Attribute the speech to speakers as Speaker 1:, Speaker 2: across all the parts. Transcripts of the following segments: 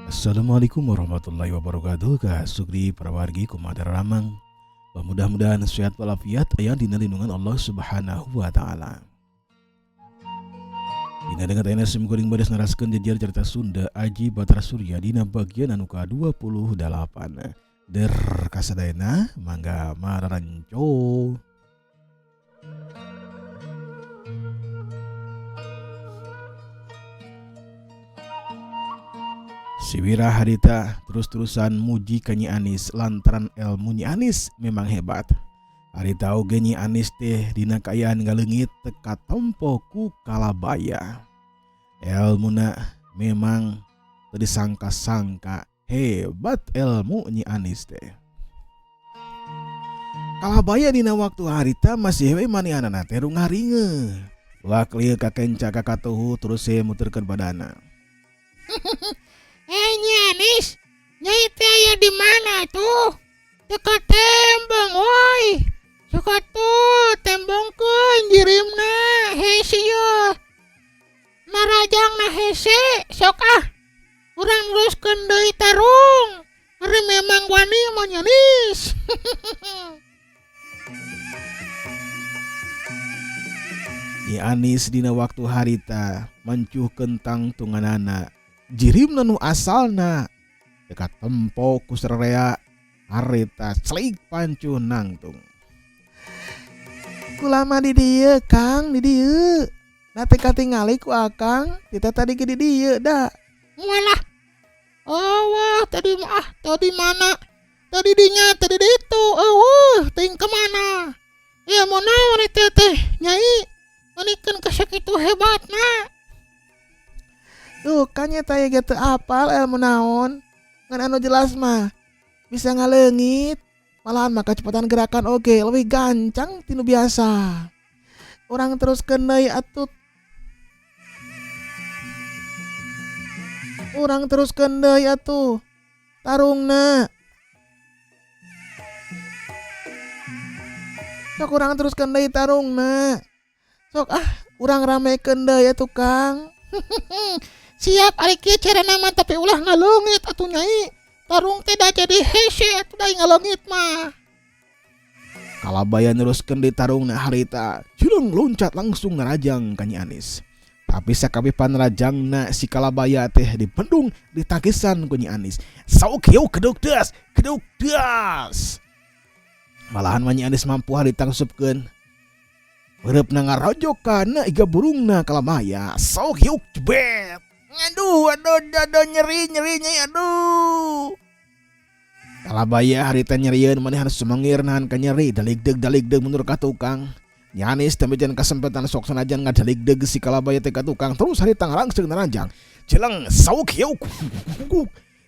Speaker 1: Assalamualaikum warahmatullahi wabarakatuh. Ka Sugri parawargi, kumaha daramang? Mudah-mudahan sehat walafiat, aya dina lindungan Allah Subhanahu wa taala. Dina dengan ayeuna sim kuring bade naraskeun jejer cerita Sunda Aji Batara Surya dina bagian anu ka-28. Der kasadayana, mangga mararanco. Si Wira harita terus-terusan muji ka Nyi Anis lantaran ilmu Nyi Anis memang hebat. Harita oge Nyi Anis teh dina kaayaan ngaleungit teu katempo ku Kalabaya. Elmuna memang teu disangka-sangka, hebat ilmu Nyi Anis teh. Kalabaya dina waktu harita masih we manehanana teh rungaringe. Ulah lieu kakenca ka katuhu, terus we muterkeun badana.
Speaker 2: Eh, Nyi Anis, Nyai teh aya di mana tuh? Teu katembong woi. Sok atuh tembongkeun jirimna, hese ieu. Narajangna hese, sok ah. Urang neruskeun deui tarung. Ari memang wani mah, Nyi Anis.
Speaker 1: Nyi Anis dina waktu harita mancuhkeun tangtunganana. Jirimna nu asalna teu katempo ku sararea harita celik pancuh nangtung. Kula mah di dieu, Kang, di dieu. Da teu katingali ku Akang, kita tadi ge di dieu da.
Speaker 2: Walah. Oh, wah, tadi mah ah, tadi mana? Tadi dinya, tadi ditu. Eueuh, teuing ka mana? Ya mau naon eta teh, Nyai? Manikeun ka sakitu hebatna.
Speaker 1: Duh, kan nyata ya teu apal ilmu naon. Ngan anu jelas mah bisa ngaleungit. Malahan mah kecepatan gerakan oge lebih gancang ti nu biasa. Urang teruskeun deui atuh. Urang teruskeun deui atuh. Tarungna. Sok urang teruskeun deui tarungna. Sok ah, urang ramekeun deui atuh, Kang.
Speaker 2: Siap ari kieu carana mah, tapi ulah ngaleungit atuh, Nyai. Tarung teh da jadi hese atuh da ngaleungit mah.
Speaker 1: Kalabaya neruskeun deui tarungna harita, cileung loncat langsung narajang ka Nyi Anis. Tapi sakabeh panrajangna si Kalabaya teh dibendung, ditagisan ku Nyi Anis. Sauk hiu keduk das, keduk das. Malahan mah Nyi Anis mampu harita ngasupkeun. Beureupna ngarojok kana iga burungna Kalabaya. Sauk hiu jebet. Aduh, aduh, aduh, nyeri, nyeri, nyeri, aduh. Kalabaya harita nyerieun, manehan sumengir nahan ka nyeri, daligdeg daligdeg mundur ka tukang. Nyi Anis teh mejan kesempatan, sok sanajan ngadaligdeg si Kalabaya teh ka tukang, terus harita ngalangsung naranjang. Cileng sauk hiu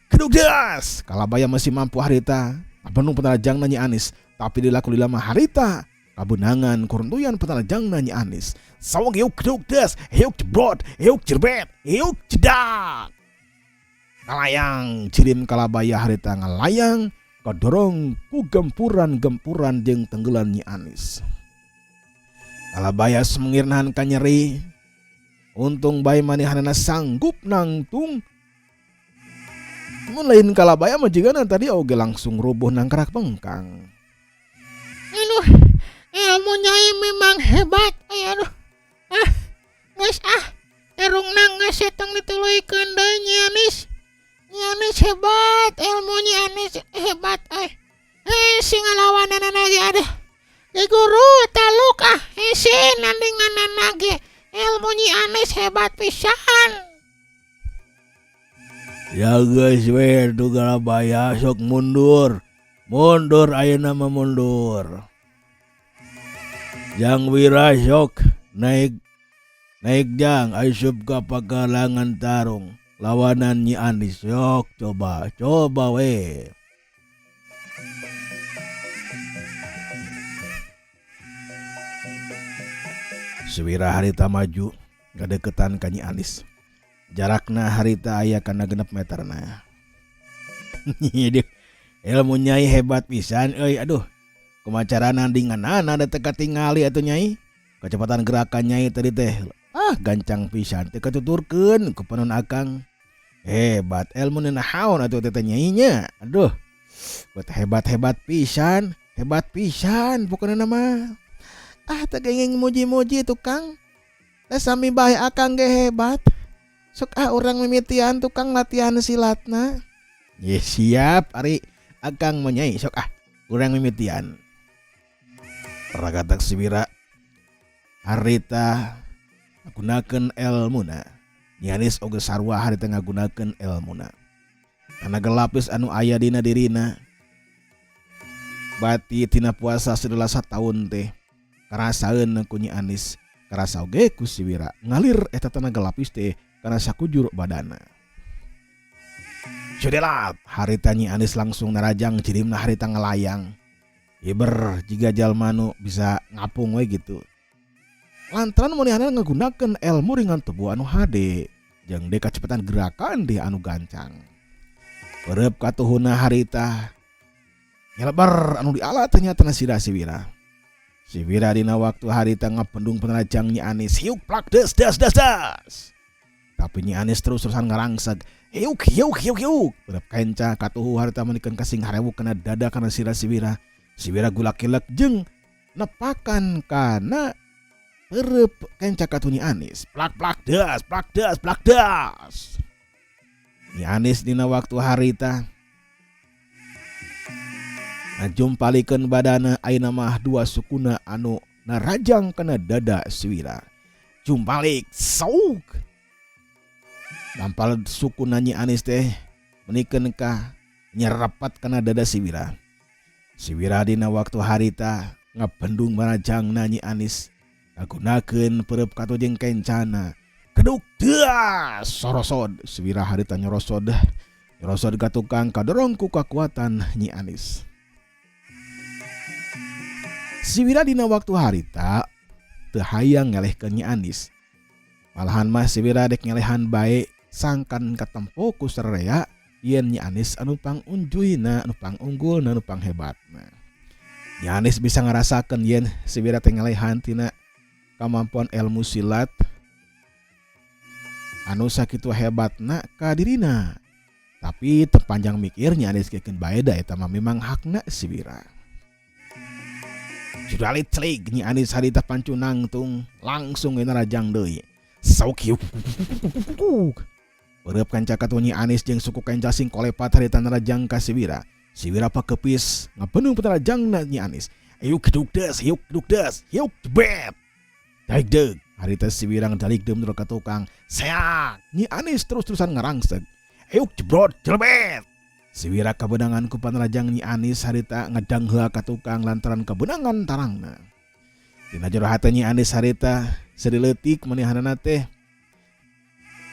Speaker 1: keduk das. Kalabaya masih mampu harita abendung panarajangna Nyi Anis, tapi dilaku lama harita kabenangan kuruntuyan panarajangna Nyi Anis. Sauk hiu keduk das, hiuk jebrot, hiuk jerbet, hiuk jedak. Ngalayang jirim Kalabaya harita, ngalayang kadorong ku gempuran-gempuran jeung tenggelan Nyi Anis. Kalabaya sumengir nahan ka nyeri. Untung bae manehanana sanggup nangtung. Mun lain Kalabaya mah jigana tadi oge langsung rubuh nangkarak bengkang.
Speaker 2: Aduh, ilmu Nyai memang hebat. Ay, aduh. Ah, geus ah. Tarungna geus tong dituluykeun deui, Nyi Anis. Nyi Anis hebat, ilmu Nyi Anis hebat euy. Eh, sing ngalawanana ge aduh. Ge guru taluk ah, hese nandinganana ge. Ilmu Nyi Anis hebat pisan.
Speaker 1: Ya geus we tuh, Kalabaya, sok mundur. Mundur ayeuna mah, mundur. Jang Wira, sok naik, naik jang, asup ka pakalangan tarung lawanan Nyi Anis, sok coba coba we. Si Wira harita maju ngadeukeutan ka Nyi Anis. Jarakna harita aya kana 6 meterna. Aduh, ilmu Nyai hebat pisan euy, aduh. Kumaha carana nandinganana da teu katingali atuh, Nyai. Kecepatan gerakan Nyai tadi teh ah gancang pisan, teu katuturkeun ku panon Akang. Hebat ilmu naon atuh teh nyai nya. Aduh. Buat hebat-hebat pisan, hebat pisan pokoknya mah. Ah, teu gengeng muji-muji tukang. Teh sami bae akang ge hebat. Sok ah urang mimitian tukang latihan silatna. Ye siap ari akang mah nyai, sok ah urang mimitian. Ragatak si Wira harita ngagunakeun elmuna. Nyi Anis oge sarua harita ngagunakeun elmuna. Tanaga lapis anu aya dina dirina. Bati tina puasa sedelah sataun teh karasaeun ku Nyi Anis, karasa oge ku si Wira ngalir eta tanaga lapis teh kana sakujur badana. Sudelap harita Nyi Anis langsung narajang jirimna harita ngalayang. Iber jiga jalma nu bisa ngapung we gitu. Lantaran manehna ngagunakeun elmu ringan tubuh anu hade jeung deui kacepetan gerakan deh anu gancang. Perep katuhuna harita nyelebar anu diala ternyata sira si Wira. Si Wira dina waktu harita ngapendung penrajang Nyi Anis hiuk plak des des des des. Tapi Nyi Anis terus-terusan ngarangseg hiuk hiuk hiuk hiuk. Perep kenca katuhu harita menikeun kasing harewuk kana dada kana sira si Wira. Si Wira gulak-kilek jeung nepakan kana perep kenca katuhu Nyi Anis. Plak plak das plak das plak das. Nyi Anis dina waktu harita ngajumpalikeun badana ayeuna mah dua sukuna anu narajang kana dada si Wira. Jumpalik sauk. Tampal sukuna Nyi Anis teh menikeun ka nyerepat kana dada si Wira. Si Wira dina waktu harita ngabendung marajangna Nyi Anis ngagunakeun perep katuh jeung kencana. Keduk das sorosod si Wira harita nyorosod. Nyorosod ka tukang kadorong ku kakuatan Nyi Anis. Si Wira dina waktu harita teu hayang ngelehkeun Nyi Anis. Malahan mah si Wira dek ngelehan bae sangkan katempo ku sararea yen Nyi Anis anu pangunjuyna, anu pangunggulna, anu panghebatna. Nyi Anis bisa ngarasakeun yen si Wira teh ngelehan tina kamampuan ilmu silat anu sakitu hebatna ka dirina. Tapi terpanjang mikir Nyi Anis kekeun bae da eta mah memang hakna si Wira. Sudah celik Nyi Anis harita pancu nangtung langsung we narajang deui. Sauk hiuk. Perep kanca katuh Nyi Anis jeung suku kenca sing kolepat harita narajang ka si Wira. Si Wira pakepis ngapeunung petarajangna Nyi Anis. Hiuk duk des, hiuk duk des, hiuk jebet. Daik deug harita si Wira ngedalik deum ka tukang. Seak Nyi Anis terus-terusan ngarangseg. Hiuk jebrot jelebet. Si Wira kabeunangan ku panrajang Nyi Anis harita ngedang heula ka tukang lantaran kabeunangan tarangna. Dina jero hate Nyi Anis harita sedih leutik manehanana teh.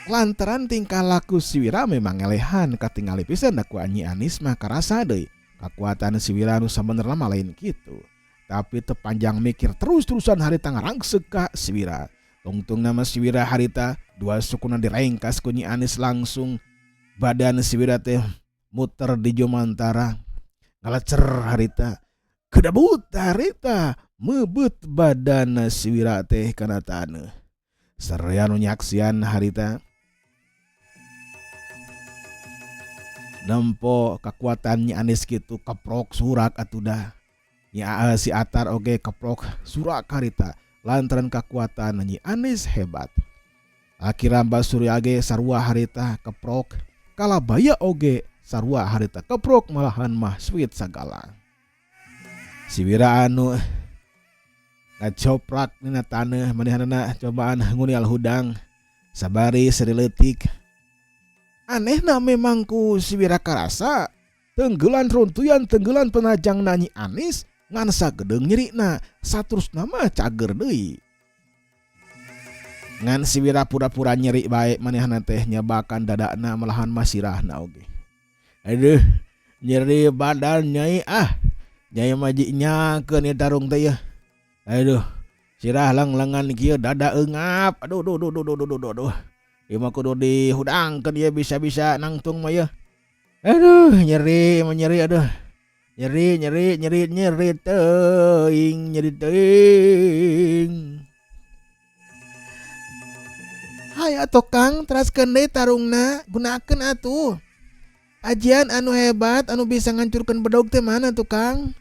Speaker 1: Lantaran tingkah laku si Wira memang ngelehan katingali pisan da ku Nyi Anis mah karasa deui kakuatan si Wira nu sabenerna mah lain kitu. Tapi tepanjang mikir terus-terusan harita ngarangseg ka si Wira. Tungtung nama si Wira harita dua sukuna direngkas ku Nyi Anis langsung badan si Wira teh muter di jumantara ngalecer harita kedabut harita mebet badan si Wira teh kana taneuh. Sararea nu nyaksian harita nempo kakuatan Nyi Anis kitu keprok surak atuh dah. Nyi si Atar oge keprok surak harita lantaran kakuatan Nyi Anis hebat. Akira Mbah Surya ge sarua harita keprok, Kalabaya oge sarua harita keprok malahan mah sweet sagala. Si Wira anu ngacoprak dina taneuh manehanana cobaan ngunial hudang sabari seri leutik. Anehna memang ku si Wira karasa tenggelan runtuyan tenggelan penajang Nyi Anis ngan sagedeung nyerina saterusna mah cager deui. Ngan si Wira pura-pura nyeri bae manehna teh nyebakan dadana malahan mah sirahna oge. Aduh, nyeri badan nyai ah. Nyai mah nyakeun ieu tarung teh yeuh. Aduh, sirah lang-langan kieu dada eungap. Aduh duh duh duh duh duh duh duh. Ieu mah kudu dihudangkeun ieu bisa-bisa nangtung mah yeuh. Aduh, nyeri mah nyeri aduh. Nyeri nyeri nyeri nyeri teuing nyeri teuing. Hayu atuh Kang teraskeun deui tarungna, gunakeun atuh. Ajian anu hebat anu bisa ngancurkeun bedog teh mana tuh Kang?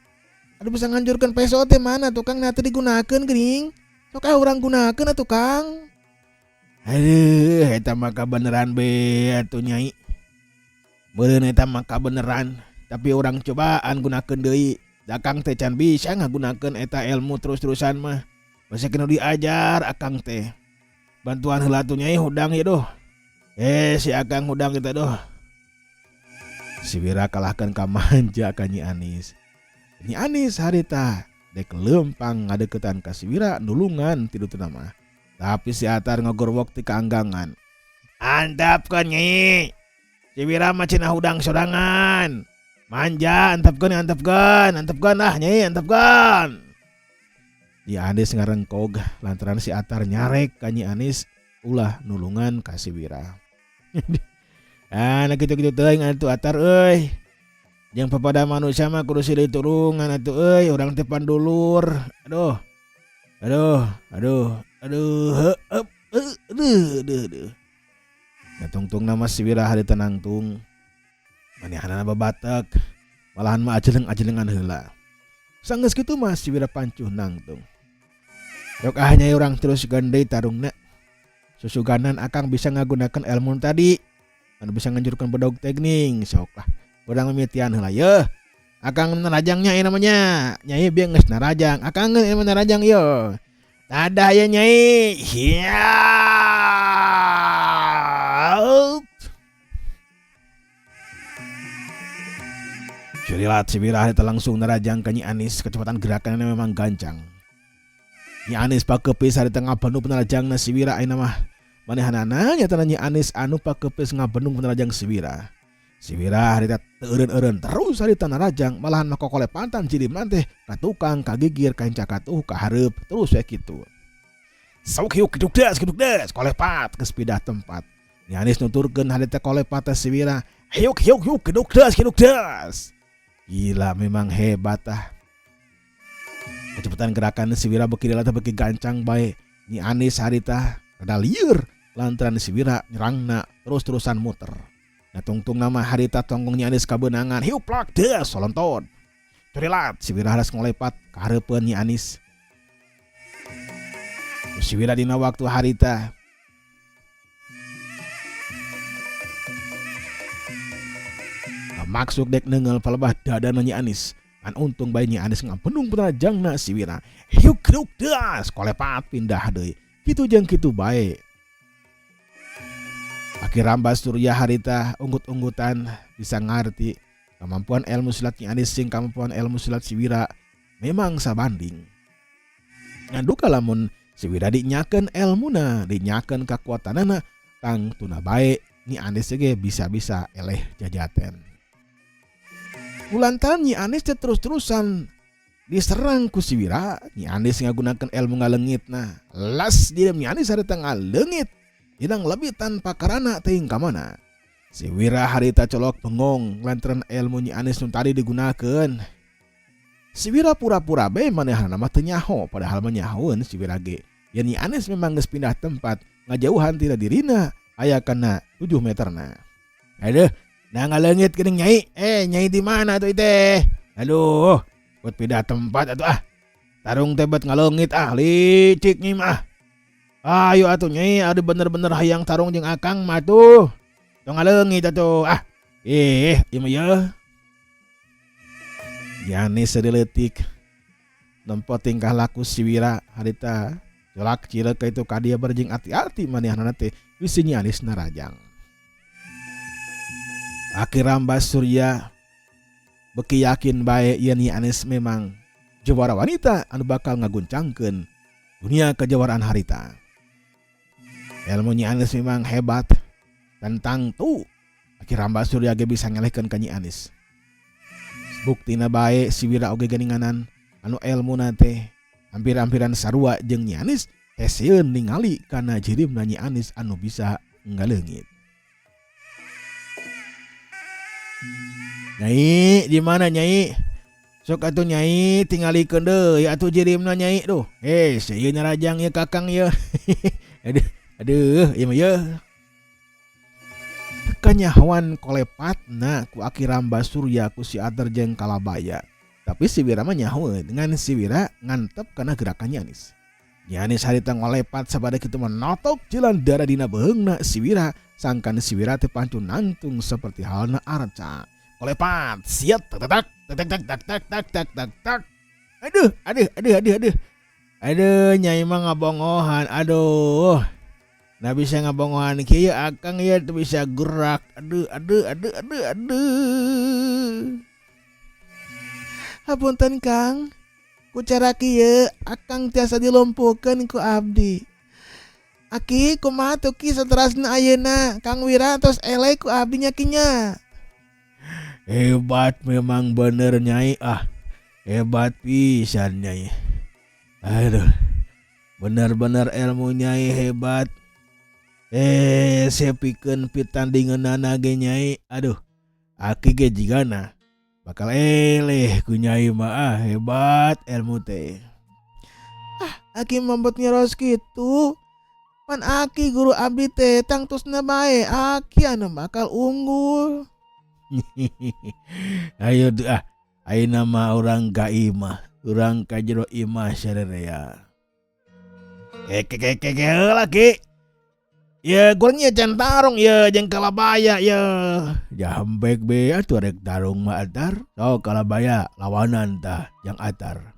Speaker 1: Anu bisa ngancurkeun peso teh mana tuh Kang? Nah teu digunakeun geuning. Sok ah urang gunakeun atuh Kang. Aduh, eta mah kabeneran be atuh Nyai. Meureun eta mah kabeneran, tapi urang cobaan gunakeun deui. Da Akang teh can bisa ngagunakeun eta ilmu terus-terusan mah. Basa kena diajar Akang teh. Bantuan heula atuh Nyai hudang ieu duh. Si Akang hudang kita duh. Si Wira kalahkan ka manja ka Nyi Anis. Nyi Anis harita dek lempang ngadeukeutan ka si Wira nulungan ti dituna mah. Tapi si Atar ngagorowok ti kaanggangan. Antapkeun Nyi. Si Wira mah cenah hudang sorangan. Manja antapkeun antapkeun antapkeun ah Nyai antapkeun. Nyi Anis ngarengkog lantaran si Atar nyarek ka Nyi Anis ulah nulungan ka si Wira. Ah, nah kitu-kitu teuing atuh Atar euy. Jeung papada manusia mah kudu silih tulungan atuh euy, urang teh pandulur. Aduh. Aduh, aduh, aduh, heup, aduh, aduh, aduh. Nah tungtungna mah si Wira harita nangtung. Manehanana babatek, malahan mah ajeleng-ajelengan heula. Sanggeus kitu mah si Wira pancuh nangtung. Yok ah nyai urang terus deui tarungna. Susuganan Akang bisa ngagunakeun ilmu tadi. Anu bisa nganjurkeun bedog teh geuning sok lah. Urang mimitian heula yeuh. Akang narajang nya ieu namanya. Nyai bieu geus narajang. Akang geus ieu narajang ieu. Dadah ya Nyai. Hiya. Curilat si Wira eta langsung narajang ka Nyi Anis, kecepatan gerakannya memang gancang. Nyi Anis pakepis harita ngabendung penarajangna si Wira ayeuna mah. Manehanana nyatana Nyi Anis anu pakepis ngabendung penarajang si Wira. Si Wira harita teu eureun-eureun terus harita narajang malahan mah kokolepatan jirimna teh ka tukang ka gigir ka hinca katuh ka hareup terus we kitu. Sauk hiuk kiduk des kiduk des kolepat geus pindah tempat. Nyi Anis nuturkeun harita kolepat teh si Wira hiuk hiuk hiuk kiduk des kiduk des. Gila memang hebat ah. Kecepatan gerakan si Wira beuki lila teh beuki gancang bae. Nyi Anis harita rada lieur lantaran si Wira nyerangna terus-terusan muter. Nah tungtungna mah harita tonggong Nyi Anis kabeunangan hiup plak des solontot. Curilat si Wira haras ngolepat ka hareupeun Nyi Anis. Si Wira dina waktu harita maksud dek neunggeul palebah dadana Nyi Anis. Ngan untung bae Nyi Anis ngabendung penajangna si Wira. Hiuk hiuk das kolepat pindah deui. Kitu jeung kitu bae. Aki Rambas Surya harita unggut-unggutan bisa ngarti kemampuan ilmu silat Nyi Anis jeung kemampuan ilmu silat si Wira memang sabanding. Ngan duka lamun si Wira dinyakeun elmuna, dinyakeun kakuatanana, tangtuna bae Nyi Anis ge bisa-bisa eleh jajaten. Kulantaran Nyi Anis teh terus-terusan diserang ku si Wira, Nyi Anis ngagunakeun ilmu ngalengitna. Las diem Nyi Anis harita ngalengit, inang lebih tanpa karana teuing ka mana. Si Wira harita colok bengong lantaran ilmu Nyi Anis nu tadi digunakeun. Si Wira pura-pura bae manehna mah teu nyaho, padahal mah nyahoeun si Wira ge. Ya Nyi Anis memang geus pindah tempat, ngajauhan tina dirina aya kana 7 meterna. Aduh, nah ngaleungit geuning Nyai. Nyai di mana tuh teh? Aduh, buat pindah tempat atuh ah. Tarung teh bet ngaleungit ah, licik Nyai mah. Ayo atuh Nyai, aduh bener-bener hayang tarung jeung Akang mah tuh. Tong ngaleungit atuh ah. Ieu mah yeuh. Nyi Anis sedeuletik nempo tingkah laku si Wira harita colak cireuk ka itu ka dieu berjing ati-ati manehanana teh bisi Nyi Anis narajang. Aki Rambas Surya beuki yakin bae yen Nyi Anis memang jawara wanita anu bakal ngaguncangkeun dunia kejawaraan harita. Ilmu Nyi Anis memang hebat tentang tu Aki Rambas Surya ge bisa ngelehkeun ka Nyi Anis. Buktina bae si Wira oge geuninganan anu elmuna teh hampir-hampiran sarua jeung Nyi Anis hesieun ningali kana jirimna Nyi Anis anu bisa ngaleungit. Nyai, di mana Nyai? Sok atuh Nyai tingalikeun deui atuh jirimna Nyai duh. Sieun narajang ieu Kakang ieu. Aduh, Aduh, ieu mah yeuh. Teu kanyahoan kolepatna ku Aki Ramba Surya ku si Atar jeung Kalabaya. Tapi si Wira mah nyahoeun ngan si Wira ngantep kana gerakan Nyi Anis. Nyi Anis harita ngolepat sabada kitu mah notok jalan darah dina beheungna si Wira sangkan si Wira teh pancu nangtung seperti halna arca. Kolepat siat tak tak tak tak tak tak tak tak tak tak. Aduh, aduh, aduh, aduh, aduh. Aduh, nyai mah ngabongohan. Aduh. Nah bisa ngabongohan kieu akang ieu teu bisa gerak. Aduh, aduh, aduh, aduh, aduh. Hapunten Kang. Ku cara kieu akang tiasa dilumpuhkeun ku abdi. Aki kumaha tuh ki saterasna ayeuna Kang Wira tos eleh ku abdi nya ki nya. Hebat memang bener nyai ah. Hebat pisan nyai. Aduh. Bener-bener ilmu nyai hebat. Sepikeun pitandingeunana ge nyai. Aduh. Aki ge jigana bakal eleh ku nyai mah ah, hebat ilmu teh. Ah, aki mambet nyaros kitu. Pan aki guru abdi teh tangtusna bae aki anu bakal unggul. Ayo tuh ah, ayeuna mah urang ka imah, urang ka jero imah sarerea. Keke keke heula ki. Ye goreng ye can tarung ye jeung Kalabaya ye. Jambek be atuh rek tarung mah Atar. Sok Kalabaya lawanan tah jang Atar.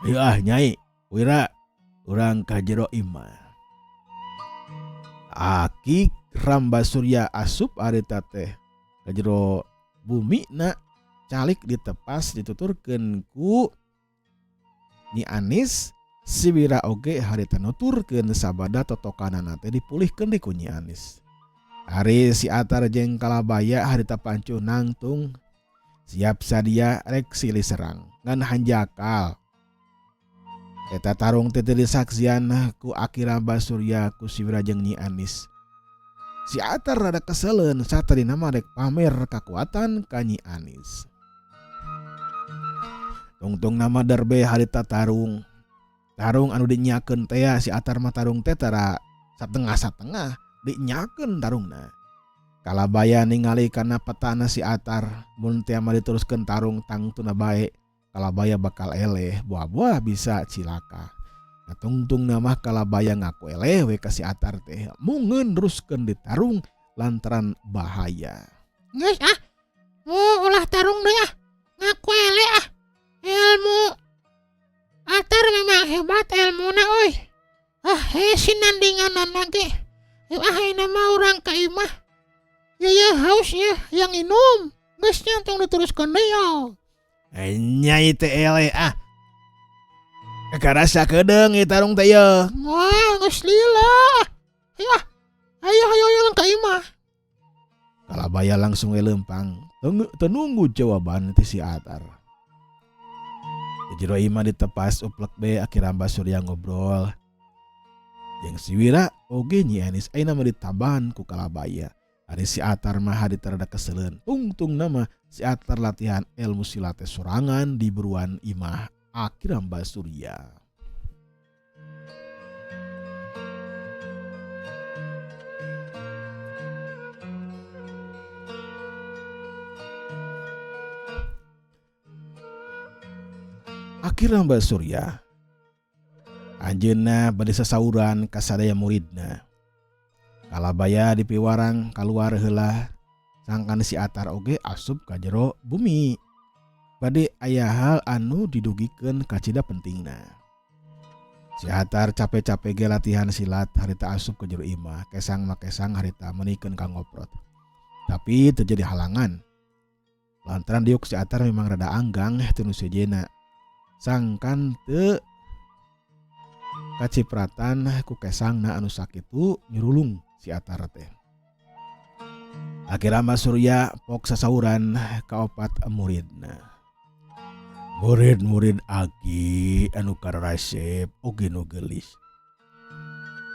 Speaker 1: Ayo ah nyai, Wira urang ka jero imah. Aki Ramba Surya asup harita teh ka jero bumi na calik ditepas dituturkeun ku Nyi Anis. Si Wira oge harita nuturkeun sabada totokanana teh dipulihkeun deui ku Nyi Anis. Ari si Atar jeung Kalabaya harita pancuh nangtung siap sadia rek silih serang ngan hanjakal. Eta tarung teh teu disaksian ku Aki Ramba Surya ku si Wira jeung Nyi Anis. Si Atar rada keseleun satadina mah rek pamer kakuatan ka Nyi Anis. Tungtung nama derbe harita tarung. Tarung anu dinyakeun teh si Atar mah tarung teh tara satengah-satengah dinyakeun tarungna. Kalabaya ningali kana petana si Atar mun teh mah diteruskeun tarung tangtuna bae Kalabaya bakal eleh buah-buah bisa cilaka. Nah, tungtung nama Kalabaya ngaku eleh we ka si Atar teh mungeun neruskeun ditarung lantaran bahaya.
Speaker 2: Geus ah, mau ulah tarung deui ah, ngaku eleh ah. Ilmu Atar memang hebat ilmuna euy. Ah hese nandinganana ge. Ah ayeuna mah urang ka imah. Ye ye haus ye yang inum. Geus nya tong diteruskeun deui yo.
Speaker 1: Nyai teh eleh ah. Karasa kedeung ieu tarung teh ye.
Speaker 2: Wah geus lila. Ayo ah. Ayo ayo ayo ka imah.
Speaker 1: Kalabaya langsung we leumpang. Teu nunggu jawaban ti si Atar. Di jero imah ditepas uplek be Aki Ramba Surya ngobrol. Jeung si Wira oge Nyi Anis ayeuna mah ditaban ku Kalabaya. Ari si Atar mah harita rada keseleun. Tungtung nama si Atar latihan ilmu silat teh sorangan di buruan imah Aki Ramba Surya. Aki Ramba Surya anjeunna bade sasauran ka sadaya muridna. Kalabaya dipiwarang kaluar heula sangkan si Atar oge asup ka jero bumi. Bade aya hal anu didugikeun kacida pentingna. Si Atar cape-cape ge latihan silat harita asup ka jero imah, kesang makesang harita meunikeun ka ngoprot. Tapi teu jadi halangan. Lantaran diuk si Atar memang rada anggang teu nu sejena. Sangkan teu kacipratan ku kesangna anu sakitu nyurulung si Atar teh. Akhirna mah Surya pok sasauran kaopat muridna. Murid-murid aki anu karasep oge nu geulis.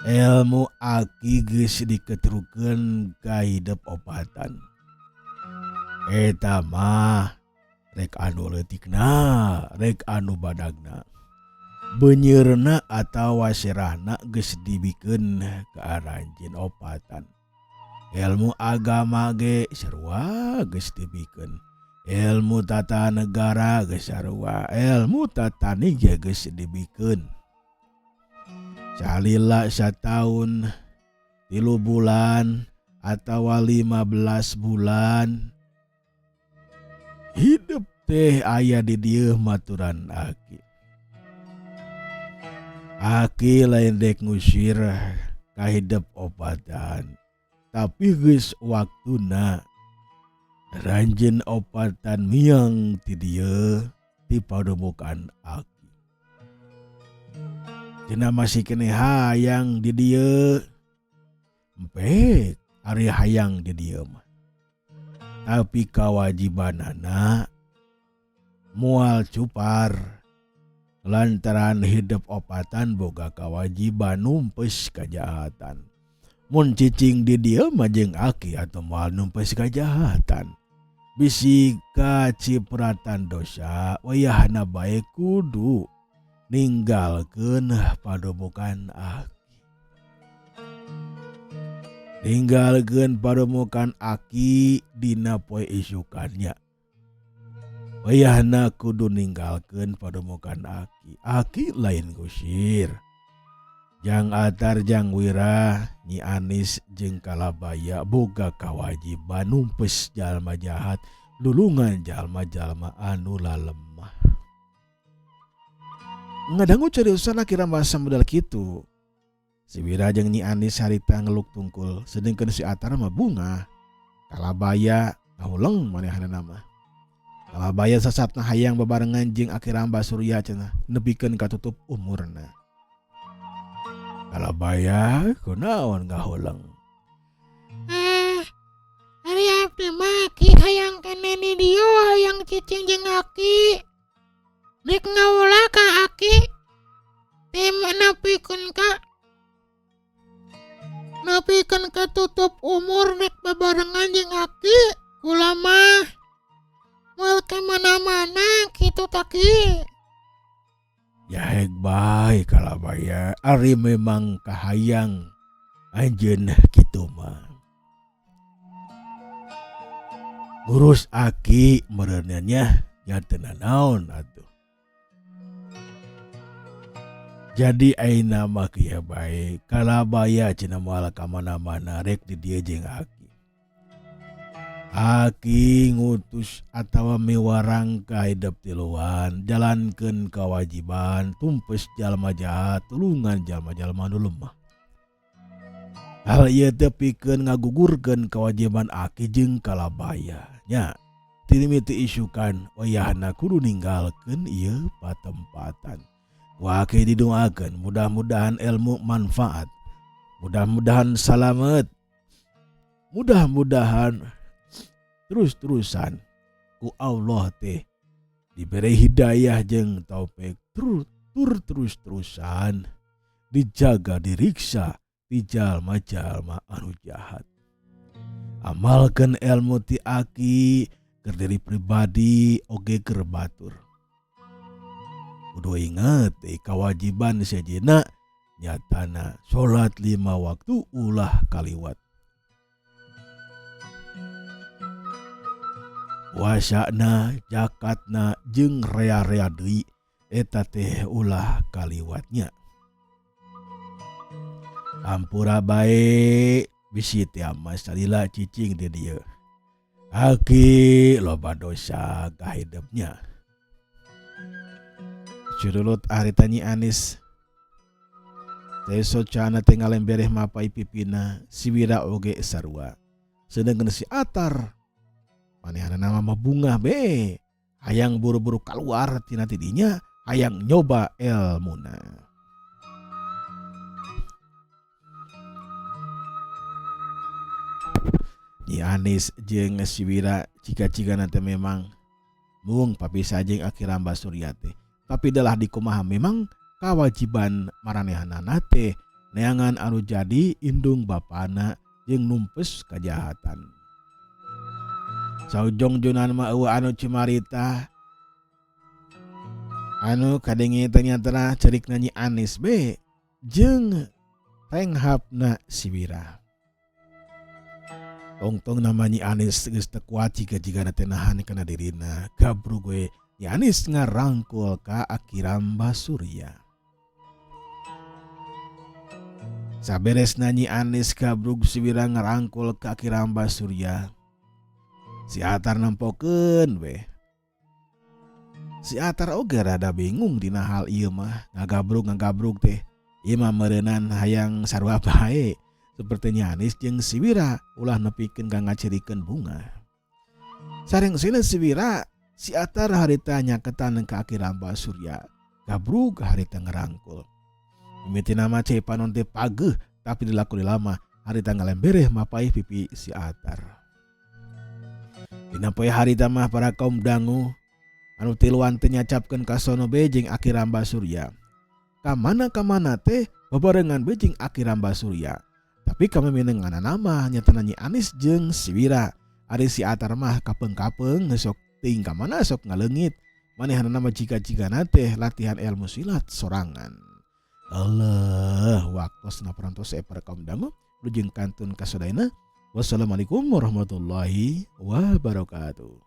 Speaker 1: Ilmu aki geus diketrukeun ka hidep opatan. Eta mah rek anu leutikna, rek anu badagna. Beunyeurna atawa serahna geus dibikeun ka aranjeun opatan. Ilmu agama ge sarua geus dibikeun. Ilmu tata negara geus sarua, ilmu tatani ge geus dibikeun. Salila sataun, 3 bulan atawa 15 bulan hidup teh aya di dieu maturan aki. Aki lain dek ngusir kahidep opatan, tapi geus waktuna ranjeun opatan miang ti dieu ti padepokan aki. Cenah masih keneh hayang di dieu, empek ari hayang di dieu mah. Tapi kawajibanana moal cupar lantaran hidup opatan boga kawajiban numpes kajahatan. Mun cicing di dieu mah jeung aki atuh moal numpes kajahatan. Bisi kacipratan dosa wayahna bae kudu ninggalkeun padepokan aki. Ninggalkeun padepokan aki dina poe isukannya. Wayahna kudu ninggalkeun padepokan aki. Aki lain gusir. Jang Atar jang Wira Nyi Anis jeung Kalabaya boga kawajiban numpes jalma jahat lulungan jalma-jalma anu lalemah. Ngadangu cariosan Aki Ramba samudal kitu. Si Wira jeung Nyi Anis harita ngeluk tungkul sedengkeun si Atar mah bungah. Kalabaya ngahuleng manehanna mah. Kalabaya sasatna hayang babarengan jeung Aki Ramba Surya cenah nepikeun katutup umurna. Kalabaya kunaon ngahuleng?
Speaker 2: Ari abdi mah ki hayang keneh di dieu hayang cicing jeung aki. Rek ngawula ka aki. Teh nepikeun ka nepikeun katutup umur rek babarengan jeung aki. Kula mah moal ka mana-mana kitu ta ki.
Speaker 1: Ya hek bae Kalabaya, ari memang kahayang anjeun kitu mah. Ngurus aki meureunnya nya teu nanaon atuh. Jadi ayeuna mah kieu bae, Kalabaya cenah moal ka mana-mana rek di dieu jeung aki. Aki ngutus atawa miwarang ka hidep tiluan, jalankeun kawajiban, tumpes jalma jahat, tulungan jalma-jalma nu lemah. Hal ieu teh pikeun ngagugurkeun kewajiban aki jeung Kalabaya nya. Ti mimiti isukan wayahna kudu ninggalkeun ieu patempatan. Ku aki didoakeun mudah-mudahan ilmu manfaat, mudah-mudahan salamet, mudah-mudahan terus-terusan ku Allah teh diberi hidayah jeung taufik tur terus-terusan dijaga diriksa di jalma-jalma anu jahat. Amalkeun ilmu ti aki keur diri pribadi oge keur batur. Kudu inget kawajiban sejenna nyatana salat 5 waktu ulah kaliwat. Puasana, zakatna jeung rea-rea deui eta teh ulah kaliwatnya. Ampura bae bisi teh mah salila cicing di dieu. Aki loba dosa kahidepnya. Curulut harita Nyi Anis teh socana teh ngalembereh mapai pipina si Wira oge sarua. Sedengkeun si Atar manehna mah bungah be, hayang buru-buru kaluar tina tidinya, hayang nyoba elmuna. Nyi Anis jeung si Wira ciga-cigana teh memang mung papisah jeung Aki Ramba Surya teh. Tapi dalah dikumaha memang kawajiban maranehanana teh neangan anu jadi indung bapana jeung numpes kajahatan. Saujong-jongnan mah eueuh anu cimarita. Anu kadenge teh nyatana cerikna Nyi Anis be jeung renghapna si Wira. Tongtong nama Nyi Anis geus teu kuat jiga-jigana teh nahan kana dirina. Gabrug we Nyi Anis ngarangkul ka Aki Ramba Surya. Saberesna Nyi Anis gabrug si Wira ngarangkul ka Aki Ramba Surya. Si Atar nempokeun we. Si Atar oge rada bingung dina hal ieu mah, ngagabrug-ngagabrug teh. Ieu mah meureunan hayang sarua bae seperti Nyi Anis jeung si Wira ulah nepikeun ka ngacirikeun bunga. Sarengsena si Wira, si Atar harita nyaketan ka Aki Ramba Surya. Gabrug harita ngerangkul. Mimitina mah cai panon teh pageuh tapi dilaku lama harita ngalembereh mapaih pipi si Atar. Dina poe harita mah para kaum dangu anu tiluan teh nyacapkeun ka sono be jeung Aki Ramba Surya. Kamana-kamana teh babarengan be jeung Aki Ramba Surya. Tapi kami minenganana mah nyatana Nyi Anis jeung si Wira. Ari si Atar mah kapeung-kapeung sok teuing ka mana sok ngaleungit. Manehanana mah jiga-jigana teh latihan ilmu silat sorangan. Allah, waktosna parantos para kaum dangu wilujeng kantun ka sadayana. Wassalamualaikum warahmatullahi wabarakatuh.